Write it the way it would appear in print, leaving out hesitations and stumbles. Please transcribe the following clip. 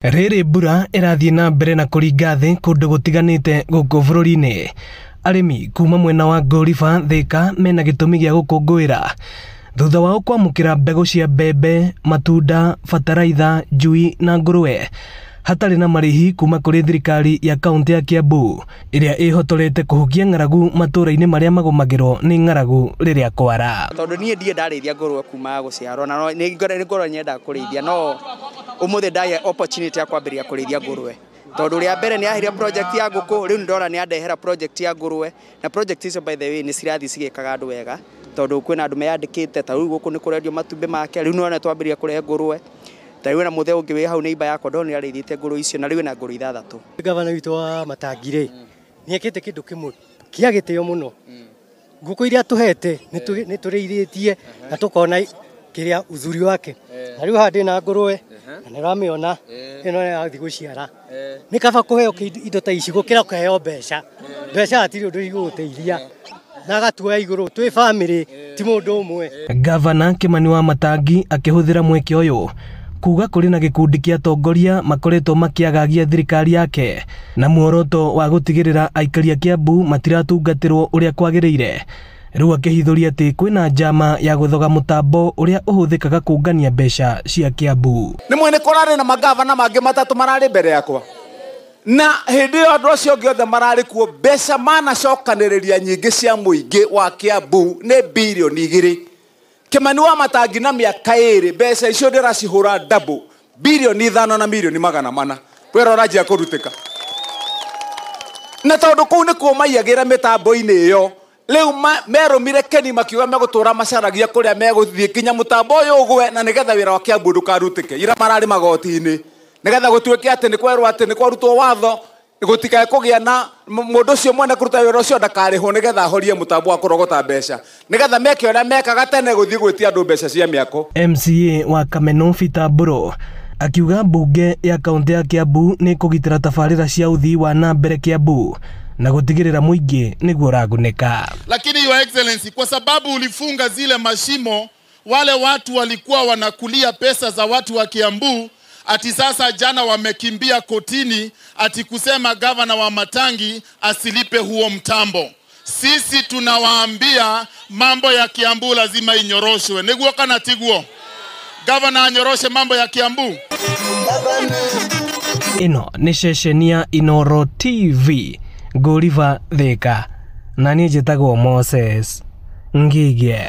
Rĩrĩ mbura ĩrathiĩ na mbere na kũringa thĩ kũndũ gũtiganĩte gũkũ bũrũri-inĩ. Arĩmi kuma mwena wa Ngũriba Thĩka mena gĩtũmi gĩa gũkũngũĩra thutha wao kwamũkĩra mbegũ cia mbembe, matunda, bataraitha, njui na ngũrwe hatarĩ na marĩhi kuma kũrĩ thirikari ya kaunti ya Kiambu ĩrĩa ĩhotorete kũhukia ng'aragu matũũra-inĩ marĩa magũmagĩrwo nĩ ng'aragu rĩrĩa kwara. Tondũ niĩ ndirĩ ndarĩithia ngũrwe kuma gũciarwo na nĩ ngorwo nyenda kũrĩithia no ũmũthĩ ndagĩa opportunity ya kwambĩrĩria kũrĩithia ngũrwe. Tondũ rĩa mbere nĩ aheire project ya ngũkũ, rĩu nĩ ndona nĩ andehera project ya ngũrwe na project icio by the way nĩ cirathiĩ cigĩkaga andũ wega tondũ kwĩna andũ meyandĩkĩte ta rĩu gũkũ nĩ kũrendio matumbĩ make, rĩu nĩwona twambĩrĩria kũrehe ngũrwe. Ta rĩu na mũthee ũngĩ wĩ hau neighbor yakwa ndona nĩ arĩithĩtie ngũrwe icio na rĩu ena ngũrwe 6. Gavana witũ wa Matangi rĩ nĩ ekĩte kĩndũ kĩmwe kĩa gĩtĩo mũno. Ngũkũ iria tũhete nĩ tũrĩithĩtie na tũkona kĩrĩa uzuri wake. Na rĩu haha ndĩna ngũrwe na nĩ ũramĩona ĩno nĩ yathiĩ gũciara. Nĩ kaba kũheo indo ta ici gũkĩra kũheo mbeca. Mbeca hatirĩ ũndũ igũgũteithia. Na agatuoya igũrũ twĩ family ti mũndũ ũmwe. Gavana Kimani wa Matangi akĩhũthĩra mweke ũyũ kuga kũrĩ na gĩkundi kĩa atongoria makoretwo makĩagagia thirikari yake na muoroto wa gũtigĩrĩra aikari a Kiambu matiratungatĩrwo ũrĩa kwagĩrĩire. Rĩu akĩhithũria atĩ kwĩna njama ya gũthoga mũtambo ũrĩa ũhũthĩkaga kũngania mbeca cia Kiambu. Nĩ mwene kũrarĩ na magavana mangĩ matatũ mararĩ mbere yakwa na hĩndĩ ĩyo andũ acio angĩ othe mararĩ kuo mbeca manacokanĩrĩria nyingĩ cia mũingĩ wa Kiambu nĩ birioni 2. Kimani wa Matangi na mĩaka 2 mbeca icio ndĩracihũra double birioni 5 na mirioni 400 wĩra ũranjia kũrutĩka. Na tondũ kũu nĩkuo maiyagĩra mĩtambo-inĩ ĩyo rĩu merũmire Keni makiuga megũtũra macaragia kũrĩa megũthiĩ nginya mũtambo ũyũ ũgwe na nĩgetha wĩra wa Kiambu ndũkarutĩke. Ira mararĩ magoti-inĩ nĩgetha gũtuĩke atĩ nĩ kwerwo atĩ nĩ kwarutwo watho gũtikae kũgĩa na mũndũ ũcio mwene kũruta wĩra ũcio ndakarĩhwo nĩgetha ahorie mũtambo wa kũrogota mbeca nĩgetha meke ũrĩa mekaga tene gũthiĩ gwĩtia andũ mbeca cia mĩako. MCA wa Kameno Peter Mbũrũ akiuga mbunge ya kaunti ya Kiambu nĩ kũgitĩra tabarĩra cia ũthii wa na mbere Kiambu na gũtigĩrĩra mũingĩ nĩguo ũragunĩka. Lakini Your Excellency, kwa sababu ulifunga zile mashimo, wale watu walikuwa wanakulia pesa za watu wa Kiambu, ati sasa jana wamekimbia kotini ati kusema gavana wa Matangi asilipe huo mtambo. Sisi tunawaambia mambo ya Kiambu lazima inyoroshwe. Niguo kana tiguo? Gavana anyoroshe mambo ya Kiambu. Ĩno nĩ ceceni ya Inooro TV Ngũriba Thĩka na niĩ njĩtagwo Moses Ngige.